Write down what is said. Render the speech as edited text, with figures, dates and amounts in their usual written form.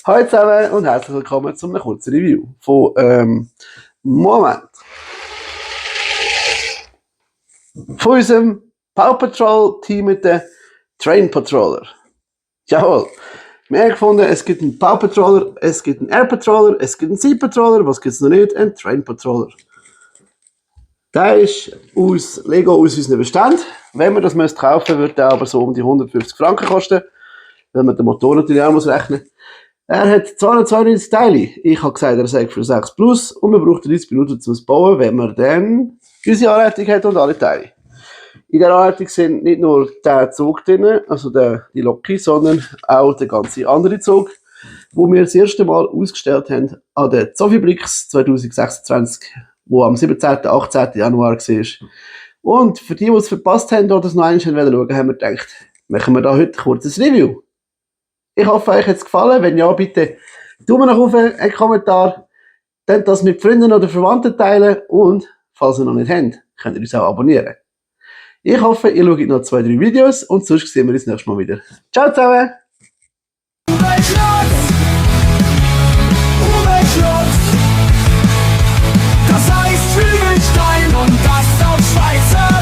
Hallo zusammen und herzlich willkommen zu einem kurzen Review von Moment. Von unserem Paw Patrol Team mit den Train Patroller. Jawohl. Wir haben gefunden, es gibt einen Paw Patroller, es gibt einen Air Patroller, es gibt einen Sea Patroller, was gibt es noch nicht? Einen Train Patroller. Der ist aus Lego aus unserem Bestand. Wenn man das kaufen würde der aber so um die 150 Franken kosten, weil man den Motor natürlich auch rechnen muss. Er hat 292 Teile. Ich habe gesagt, er sagt für 6 Plus und wir brauchen 30 Minuten zum Bauen, wenn man dann unsere Anleitung hat und alle Teile. In der Anleitung sind nicht nur der Zug drin, also die Loki, sondern auch der ganze andere Zug, wo wir das erste Mal ausgestellt haben an der Zofibrix 2026, wo am 17. 18. Januar war. Und für die es verpasst haben oder es noch einmal schauen wollen, haben wir gedacht, machen wir da heute kurz ein Review. Ich hoffe, euch hat es gefallen. Wenn ja, bitte Daumen nach oben, einen Kommentar, dann das mit Freunden oder Verwandten teilen und, falls ihr noch nicht habt, könnt ihr uns auch abonnieren. Ich hoffe, ihr schaut noch 2-3 Videos und sonst sehen wir uns nächstes Mal wieder. Ciao zusammen! Das heißt Flügelstein und Gast auf Schweizer.